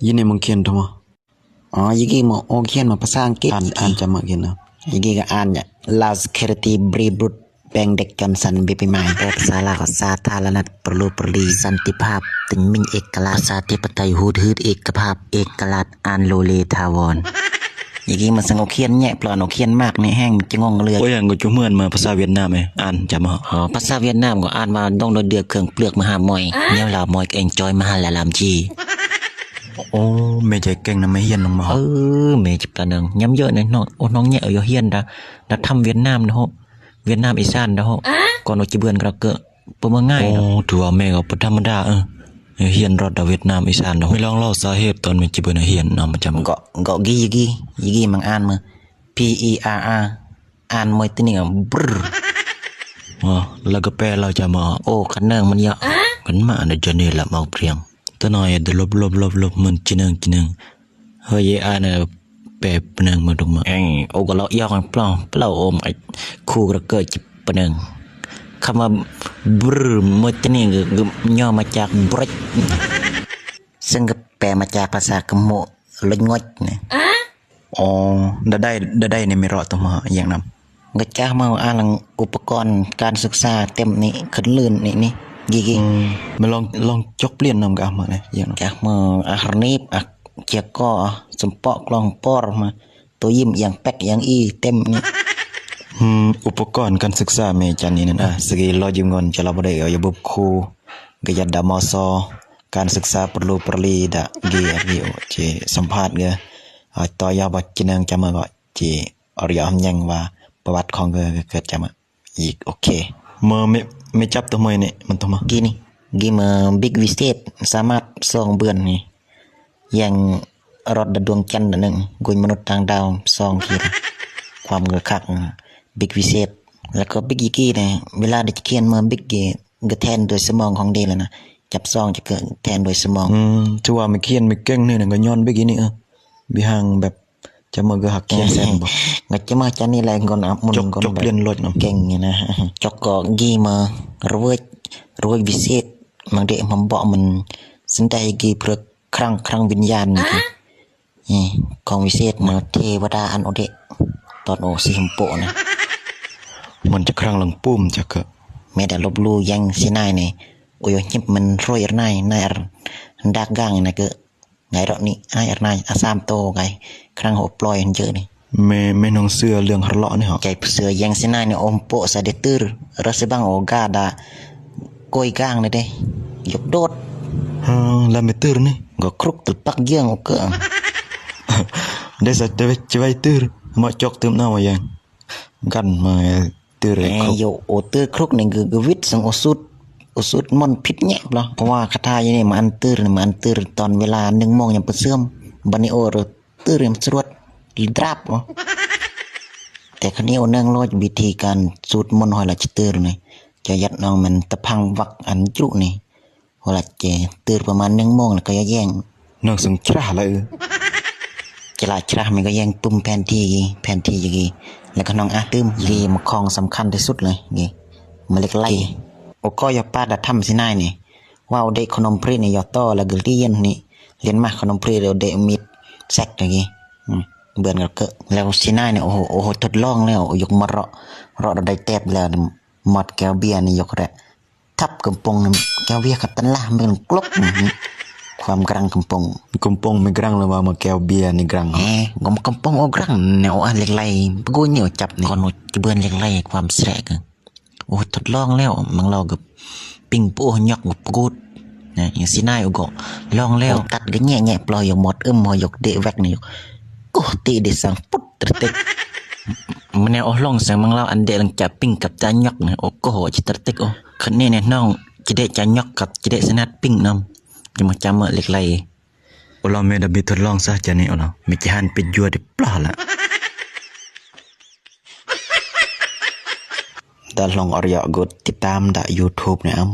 ຢູ່ໃນໝັກຂຽນໂຕມາ. ອໍ ຍາກີມາ ໂອ ຂຽນມາພາສາອັງກິດ. ອ່ານ ອ່ານຈະມາຂຽນນະ. ຍາກີກໍອ່ານ Last Security Brief Root Bank Deck Johnson Baby Mine ແປພາສາລາວກໍ ສາທາລະນະລັດ ປະໂລປະລີ ສັນຕິພາບ ຕິງມິງ ເອກະລາດ ປະຊາທິປະໄຕ ຫູດຫືດ ເອກະພາບ ເອກະລາດ ອ່ານໂລເລ ຖາວອນ. ຍາກີມາສັງ ໂອ ຂຽນແຍະ ເພາະອັນ ໂອ ຂຽນມາກນີ້ແຮງຈະງົງເຫຼືອ. ໂອ ຫຍັງກໍຈຸເໝືອນມາພາສາຫວຽດນາມເອ ອ່ານຈະມາ. ອໍ ພາສາຫວຽດນາມກໍອ່ານວ່າ ດອງໂດຍເດືອກເຄື່ອງເປືອກມະຫາມອຍ ແນວລາວມອຍເອງຈອຍມະຫາລາລາມຈີ. ໂອ້ ແມ່ໃຈເກັ່ງນະ ແມ່ຮຽນລົງມາ. ເອີ ແມ່ຈະປານາງ ຍາມເຢີະໃນນ້ອງ ໂອ້ ນ້ອງແຍະເອົາຢູ່ຮຽນດາ ດາທຳຫວຽດນາມດາໂຫ ຫວຽດນາມອີສານດາໂຫ ກ່ອນໂອຈະເບືອນກະເກີ ບໍ່ເມືອງ່າຍດອກ. ໂອ້ ຖືວ່າແມ່ກໍບໍ່ທຳມະດາ ເອີ ຮຽນລອດດາຫວຽດນາມອີສານດາໂຫ. ແມ່ລອງເລົ່າສາເຫດຕອນແມ່ຈະເບືອນຮຽນນຳມາຈຳ. ກໍ ກໍກີ ກີ ກີ ກີ ມັງອ່ານມາ ພີ ອີ ອາ ອາ ອ່ານມວຍຕີນີ້ ບຣ. ອໍ ແລ້ວກໍແປລາວຈະມາ. ໂອ້ ຄັນເນີງມັນເຍາະ ຄັນມາອັນເດຈະນີ້ລະເມົາເພຍງ ຕະໜ້ອຍດະລົບ ລົບ ລົບ ລົບ ມັນຈະເນີງ ຈະເນີງ. ເຮີຍ ເຢ ອ່ານແປປະເນີງມາດຸມາ. ເອີ ໂອ ກໍເລົ່າຢອກປະເປົາ ປະເປົາ ໂອມ ໄອ້ຄູກະເກີດຈະປະເນີງ ຄຳວ່າ ບຣ ມວຍຕີນີ້ ກໍ ກໍຫຍໍ້ມາຈາກ ບຣ ເຊິ່ງກໍແປມາຈາກພາສາຂະໂມ ລົດງົດນະ. ອໍ ດາໄດ້ ດາໄດ້ນີ້ແມ່ເລາະຕົວມາຫຍັງນຳ. ກໍຈາກມາອ່ານຫຼັງອຸປະກອນການສຶກສາເຕັມນີ້ ຂຶ້ນລື່ນນີ້ ນີ້ ກີ ກີ ອືມ ມາລອງ ລອງຈົກປ່ຽນນຳກະມາແນະ ຢ່າງນຳ ຈາກມາອາຮະນີບ ອາເຈຍກໍ ສຳເປາະ ກລອງປອລ ມາໂຕຍິ້ມ ອຽງແປັດ ອຽງອີ ເຕັມນີ້. ອືມ ອຸປະກອນການສຶກສາແມ່ຈັນນີ້ນັ້ນ ອາ ສະກີລໍຢືມເງິນຈະລະບໍ່ໄດ້ ເອົາຢູ່ບຸບຄູ ກະຍັດດາມໍຊໍ ການສຶກສາປະລູປະລີດະ ກີ ອາ ກີ ໂອເຄ ສຳພາດເອີ ອາ ຕໍ່ຍາວບັດຈີນາງຈະມາກໍ ຈີ ອາຣິຍະຫຳຍັງວ່າປະຫວັດຂອງເກີດຈາກມາອີກ. ໂອເຄ ເມື່ອ ແມ່ ແມ່ຈັບຕົວເມື່ອຍນີ້ ມັນຕົວມາ ກີນີ້ ກີມາບິກວິເສດ ສາມາດສອງເບືອນນີ້ ແຍ່ງລອດດາດວງຈັນໜຶ່ງ ກຸຍມະນຸດຕ່າງດາວສອງ ຄວາມກະຄັກ ບິກວິເສດ. ແລ້ວກໍບິກອີກກີນີ້ ເວລາໄດ້ຂຽນເມື່ອບິກກີ ກໍແທນດ້ວຍສະໝອງຂອງເດແລ້ວນະ ຈັບສອງຈະເກີດແທນດ້ວຍສະໝອງ. ອືມ ຖືວ່າແມ່ຂຽນແມ່ເກັ່ງນີ້ນະ ກໍຍ້ອນບິກອີນີ້ ເອີ ບິກຫາງແບບ ຈະມາກໍຮັກຂຽນແຊງບໍ່ ກໍຈະມາຈານນີ້ແຫຼະ ກ່ອນອັບມຸນ ຈົກ ຈົກປ່ຽນລົດນຳ ເກັ່ງນີ້ນະ ຈົກກໍກີມາ ລະເວີດ ລະເວີດວິເສດ ມັນເດະມາເບາະມັນ ສັນໄດກີເພື່ອ ຄລັງ ຄລັງວິນຍານນີ້ ຂອງວິເສດມາ ເທວະດາອັນໂອເດະ ຕອນໂອຊິຮຳໂປະນະ ມັນຈະຄລັງລັງປູມຈັກກະ ແມ່ດາລົບລູແຢງຊິນາຍນີ້ ໂອໂຍຍິບມັນໂຣຍອະນາຍ ນາຍອາດາກກາງນະເກ ໄງເລາະນີ້ ອາຍອານາຍ ອາສາມໂຕໄກ ຄະນັງຫົວປລ່ອຍຫັ້ນເຈີນີ້ ແມ່ ແມ່ນ້ອງເຊື່ອເລື່ອງຮະເລາະນີ້ເຫາະ ໃຈເຊື່ອແຢງຊິນາຍນີ້ ໂອມໂປະສະເດຕື້ ຣະສະບັງໂອກາດາ ໂກຍກາງນີ້ເດ້ ຍົກໂດດ ຮະ ລະແມ່ຕື້ນີ້ ກໍຄລຸກຕຶກປັກເຍືອງໂອເກີ ເດສະເດຈະໄວຕື້ ມາຈົກຕື່ມນ້ຳວ່າຢ່າງ ກັນມາ ຕື່ເຣ ແມ່ ໂຍ ໂອ ຕື້ຄລຸກນີ້ ຄື ຄືວິດສັງໂອສູດ ໂອສູດມົນຜິດແຍບລະ ເພາະວ່າຄາຖາຢູ່ນີ້ ມາອັນຕື້ນີ້ ມາອັນຕື້ຕອນເວລາໜຶ່ງໂມງຍາມປະເຊື່ອມ ບັດນີ້ໂອ ຕື້ມາສວດດາບ ແຕ່ຄະນີ້ໂອເນີງໂລດ ວິທີການສູດມົນຫ້ອຍລາຊະຕື້ນີ້ ຈະຍັດນ້ອງແມ່ນຕະພັງວັກອັນຈຸນີ້ ໂອລະເຈ ຕື່ນປະມານໜຶ່ງໂມງແລ້ວກໍຢ່າແຍ່ງ ນ້ອງສັງຈະລາລະເອີ ຈະລາຈະລາແມ່ນກໍແຍ່ງປຶ້ມແຜນທີ່ ແຜນທີ່ຢູ່ກີ້ ແລ້ວກໍນ້ອງອາຕື່ມ ກີ້ມາຂອງສຳຄັນທີ່ສຸດເລີຍ ກີ້ມາເຫຼັກໄຫຼ ໂອກໍຢ່າປາດດາທຳຊິນາຍນີ້ ເວົ້າເດະຂະໜົມພຣີນີ້ ຢ່າຕໍ່ແລ້ວກໍລຽນນີ້ ລຽນມາຂະໜົມພຣີແລ້ວເດະມີດແຊກກີ້ ອືມ ເບືອນກໍເກີ ແລ້ວຊິນາຍນີ້ ໂອໂຫ ໂອໂຫ ທົດລອງແລ້ວ ຍົກມາເລາະ ເລາະໄດ້ແຕບແລ້ວ ມອດແກ້ວເບຍນີ້ຍົກແລະ ທັບກຳປົງແກ້ວເບຍກັບຕັນລາ ແມ່ນກລົກ ຄວາມກະລັງກຳປົງ ກຳປົງແມ່ນກະລັງ ຫຼືວ່າມາແກ້ວເບຍນີ້ກະລັງ ແຮ ກຳ ກຳປົງໂອກະລັງ ແນວອັນເຫຼັກໄຫຼ ປະກູນນີ້ຈັບນີ້ ກ່ອນຈະເບືອນເຫຼັກໄຫຼ ຄວາມແຊກ ໂອ ທົດລອງແລ້ວ ມັງລາວກັບປິງໂປຍອກກັບປະກູດ ນະ ຊິນາຍໂອກໍລອງແລ້ວ ຕັດກະແຍະແຍະ ປອຍຍົກໝົດ ອຶມ ເຮົາຍົກເດະແວັກນີ້ ໂກ ຕີເດະສັງ ປຸດ ຕະເຕັກ ມະແນວໂອ ລອງແສງມັງລາວ ອັນເດະຫຼັງຈາກປິງກັບຈານຍົກນະ ໂອ ໂກ ຈະຕະເຕັກ ໂອ ຄັນນີ້ແນ່ ນ້ອງຈະເດະຈານຍົກກັບຈະເດະສະໜາດປິງນຳ ຈະມາຈຳເໝີເຫຼັກໄຫຼ ໂອລາ ແມ່ດາບິດທົດລອງຊະຈານີ້ ໂອລາ ແມ່ຈະຫັນປິດຍົວໄດ້ປະລະ ດາລອງອະລິຍະກົດຕິດຕາມດາຢູທູບແນ່ອຳ.